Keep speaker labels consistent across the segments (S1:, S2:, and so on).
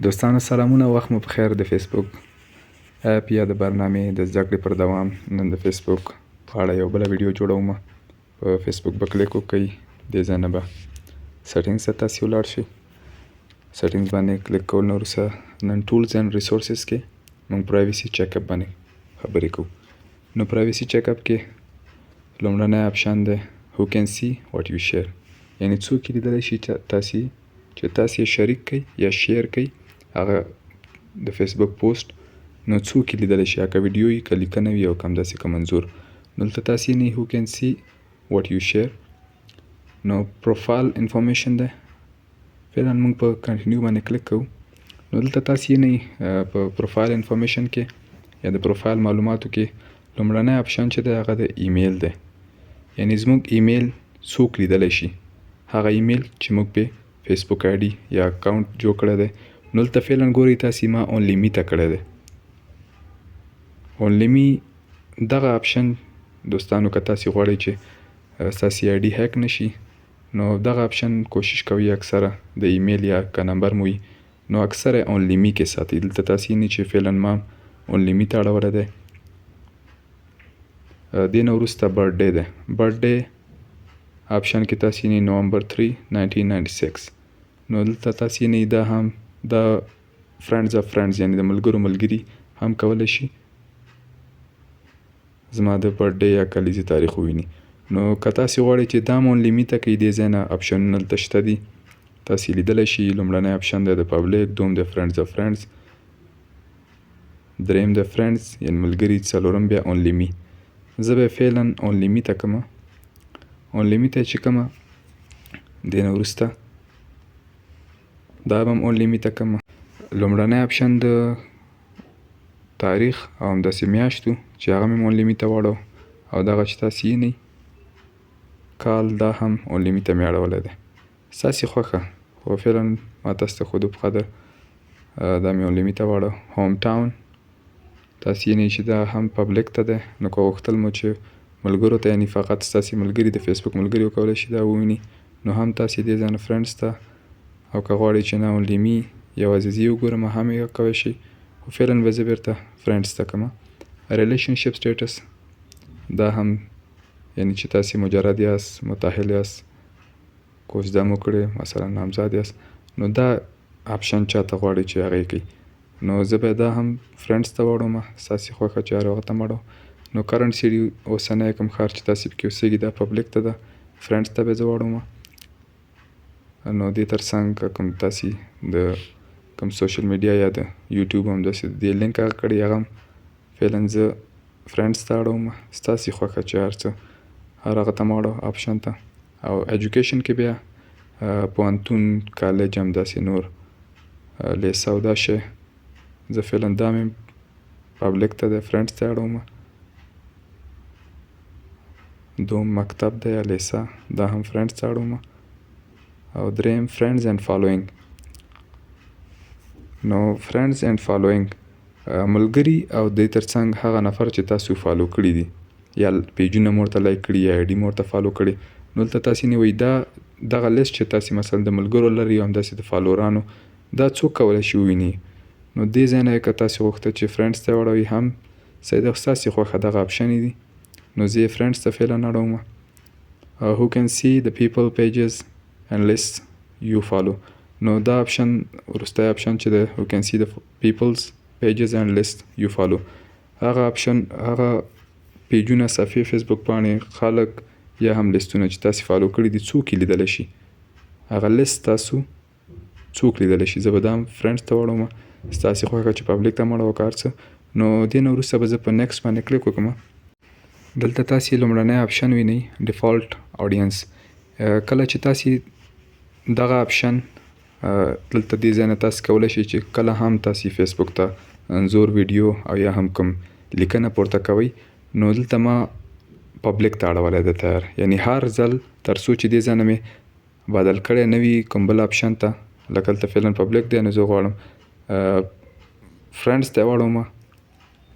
S1: دوستانو سلامونه، وخت مو په خیر. د فیسبوک اپ یا د برنامې د زده کړې پر دوام نن د فیسبوک په اړه یو بله ویډیو جوړوم. په فیسبوک به کلیک وکړئ، دې ځای نه به settings ته تاسې ولاړ شئ. Settings باندې کلیک کول نه وروسته نن tools and resources کې موږ privacy check up باندې خبرې کوو. نو privacy check up کې لومړنی option دی who can see what you share، یعنی څوک یې لیدلی شي چې تاسې یې شریک کړئ یا share کړئ هغه د فیسبوک پوسټ، نو څوک یې لیدلی شي، که ویډیو وي، که لیکنه وي او که همداسې که منظور. نو دلته تاسې وینئ who can see what you share. نو profile information دی، فعلا موږ په continue باندې کلیک کوو. نو دلته تاسې وینئ په profile information کې یا د پروفایل معلوماتو کې لومړنی option چې دی هغه د ایمیل دی، یعنی زموږ ایمیل څوک لیدلی شي، هغه ایمیل چې موږ په فیسبوک ID یا account جوړ کړی دی. نو دلته فعلا ګورئ تاسې ما only me ته کړی دی. Only me دغه option دوستانو که تاسې غواړئ چې ستاسې ID hack نه شي، نو دغه option کوشش کوئ اکثره د ایمیل یا که نمبر مو وي نو اکثره only me کې ساتئ. دلته تاسې وینئ چې فعلا ما only me ته اړولی دی. دې نه وروسته birthday دی. Birthday option کې تاسې وینئ نومبر 3 1996. نو دلته تاسې وینئ دا هم د friends of friends، یعنی د ملګرو ملګري هم کولی شي زما د birthday یا کلیزې تاریخ وویني. نو که تاسې غواړئ چې دا هم only me ته کوئ، دې ځای نه option ونه دلته شته دي، تاسې لیدلی شئ. لومړنی option دی د public، دوم دی friends of friends، دریم دی friends یعنی ملګري، څلورم بیا only me. زه به فعلا only me ته کوم. Only me ته چې کوم، دې نه وروسته دا به هم only me ته کوم. لومړنی option د تاریخ او همداسې میاشتو چې هغه مې only me ته واړو، او دغه چې تاسې وینئ کال دا هم only me ته مې اړولی دی. ستاسې خوښه، خو فعلا ما تاسو ته ښودو په خاطر دا مې only me ته واړو. Home town تاسې وینئ چې دا هم public ته دی، نو که غوښتل مو چې ملګرو ته، یعنی فقط ستاسې ملګري د فیسبوک ملګري وکولی شي دا وویني، نو هم تاسې دې ځای نه friends ته، او که غواړئ چې نه only me یوازې زه یې وګورم هم یې کولی شئ، خو فعلا به زه بېرته friends ته کوم. Relationship status دا هم یعنی چې تاسې مجرد یاست، متأهل یاست، کوزده مو کړې، مثلا نامزاد یاست، نو دا option چاته غواړئ چې هغه یې کوي. نو زه به دا هم friends ته واړوم، ستاسې خوښه چې هر هغه ته واړوم. نو current city اوسنی کوم ښار چې تاسې پکې اوسېږئ دا public ته ده، friends ته به زه واړوم. نو دې ترڅنګ که کوم تاسې د کوم social media یا د یوټیوب هم داسې د دې لینک هغه کړی، هغه هم فعلا زه friends ته اړوم، ستاسې خوښه چې هر څه هر هغه ته مو اړوم option ته. او education کې بیا پوهنتون، کالج، هم داسې نور لیسه او دا شی، زه فعلا دا مې public ته دی، friends ته اړوم. دوم مکتب دی یا لیسه، دا هم friends ته اړوم. او دریم friends and following. نو friends and following ملګري او دې ترڅنګ هغه نفر چې تاسو follow کړي دي یا پیجونه مو ورته like کړي یا ID مو ورته follow کړي، نو دلته تاسې نیوئ دا دغه لیست چې تاسې مثلا د ملګرو لرئ او همداسې د follower انو، دا څوک کولی شي وویني. نو دې ځای نه که تاسې غوښته چې friends ته واړوئ هم صحیح ده، ستاسې خوښه دغه option دي، نو زه یې friends ته فعلا اړوم. Who can see the people pages and lists you follow. نو دا option وروستی option چې دی who can see the people's pages and lists you follow، هغه option هغه پیجونه، صفحې، فیسبوک پاڼې، خلک یا هم لیستونه چې تاسې follow کړي دي څوک یې لیدلی شي، هغه لیست تاسو څوک لیدلی شي. زه به دا هم friends ته واړوم، ستاسې خوښه چې public ته هم واړوم که هر څه. نو دې نه وروسته به زه په next باندې کلیک وکړم. دلته تاسې لومړنی option وینئ default audience. کله چې تاسې دغه option دلته دې ځای نه تاسې کولی شئ چې کله هم تاسې فیسبوک ته انځور، ویډیو او یا هم کوم لیکنه پورته کوئ، نو دلته ما public ته اړولی دی تیار، یعنی هر ځل تر څو چې دې ځای نه مې بدل کړی نه وي کوم بل option ته، لکه دلته فعلا public دی، نو زه غواړم friends ته واړوم،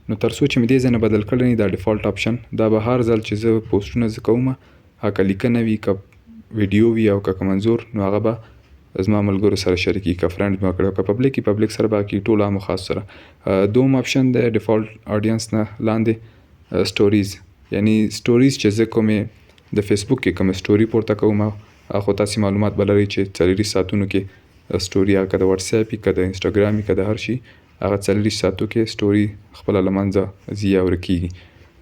S1: نو تر څو چې مې دې ځای نه بدل کړی نه دا default option، دا به هر ځل چې زه پوسټونه زه کوم، هغه که لیکنه وي که ویډیو وي او که کوم انځور، نو هغه به زما ملګرو سره شریکي، که فرینډز مې کړی، که پبلک، پبلک سره به کی، ټول عام خاص سره. دوم آپشن دی ډیفالت آډینس نه لاندې سټوریز، یعنی سټوریز چې زه کومې د فیسبوک کې کوم سټوري پورته کوم، خو تاسو معلومات به لرئ چې 24 ساعتونو کې سټوري، هغه که د واتساپ، که د انسټاګرام، که د هر شي، هغه 24 ساعتو کې سټوري خپله له منځه ځي یا ورکیږي.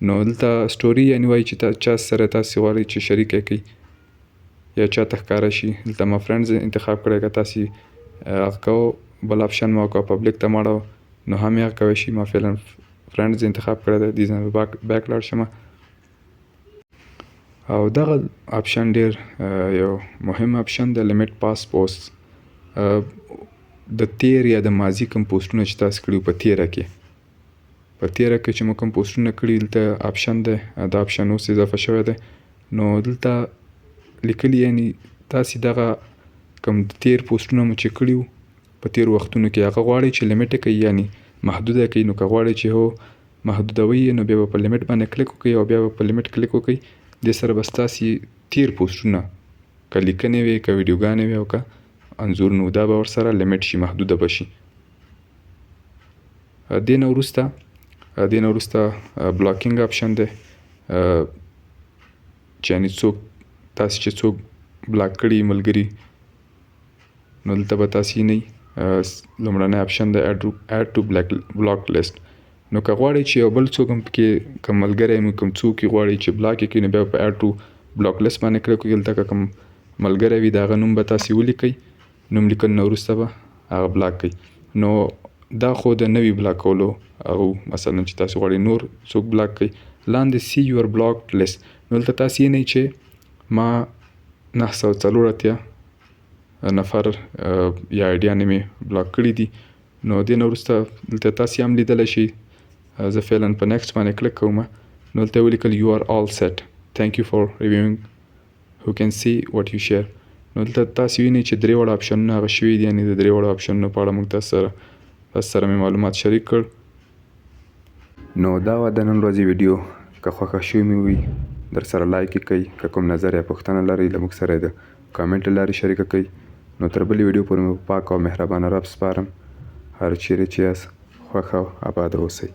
S1: نو دلته سټوري یعنی وایي چې چا سره تاسو غواړئ چې شریکه کړئ یا چا ته ښکاره شي. دلته ما فرینډز انتخاب کړی، که تاسو هغه کوو بل آپشن مو وکړو پبلک ته ماړو نو هم یې هغه کوی شي. ما فعلا فرینډز انتخاب کړی دی، دې ځای نه بیک لاړ شم. او دغه آپشن ډیر یو مهم آپشن دی، لیمیټ پاس پوسټ. د تیر یا د ماضي کوم پوسټونه چې تاسو کړي په تیره کې، په تیره کې چې مو کوم پوسټونه کړي، دلته آپشن دی، دا آپشن اوس اضافه شوی دی. نو دلته لیکلي یعنی تاسو دغه کوم تیر پوسټونه مو چې کړي وو په تیر وختونو کې، هغه غواړئ چې لیمیټ کړئ، یعنی محدوده کړئ. نو که غواړئ چې هو محدودوي یې، نو بیا به په لیمیټ باندې کلیک وکړئ او بیا به په لیمیټ کلیک وکړئ. دې سره به ستاسې تیر پوسټونه که لیکنې وي، که ویډیوګانې وي او که انځورونه، دا به ورسره لیمیټ شي، محدوده به شي. دې نه وروسته، دې نه وروسته بلاکینګ آپشن دی، چې یعنی څوک تاسې چې څوک بلاک کړي ملګري، نو دلته به تاسې وینئ لومړنی آپشن دی اډ ټو بلاک لیست. نو که غواړئ چې یو بل څوک هم پکې کوم ملګری مو کوم څوک یې غواړئ چې بلاک یې کړي، نو بیا په اډ ټو بلاک لیست باندې کلیک وکړئ. دلته که کوم ملګری وي د هغه نوم به تاسې ولیکئ، نوم لیکلو نه وروسته به هغه بلاک کړئ. نو دا خو د نوي بلاک کولو هغه وو. مثلا چې تاسې غواړئ نور څوک بلاک کړئ، لاندې سی یور بلاک لیست، نو دلته تاسې وینئ چې ما 984 نفر یا ایډیانې مې بلاک کړي دي. نو دې نه وروسته دلته تاسې هم لیدلی شئ، زه فعلا په نیکسټ باندې کلیک کوم. نو دلته یې ولیکل یو آر آل سیټ، ثانک یو فار ریویوینګ، هو کین سی واټ یو شیر. نو دلته تاسې وینئ چې درې واړه آپشنونه هغه شوي دي، یعنې د درې واړو آپشنونو په اړه موږ تاسو سره مې معلومات شریک کړ. نو دا وه د نن ورځې ویډیو، که خوښه شوې مې وي در سره لایک یې کړئ، که کوم نظر یا پوښتنه لرئ له موږ سره یې د کامنټ له لارې شریکه کړئ. نو تر بلې ویډیو پورې مو په پاک او مهربانه رب سپارم. هر چیرې چې یاست خوښ او آباد اوسئ.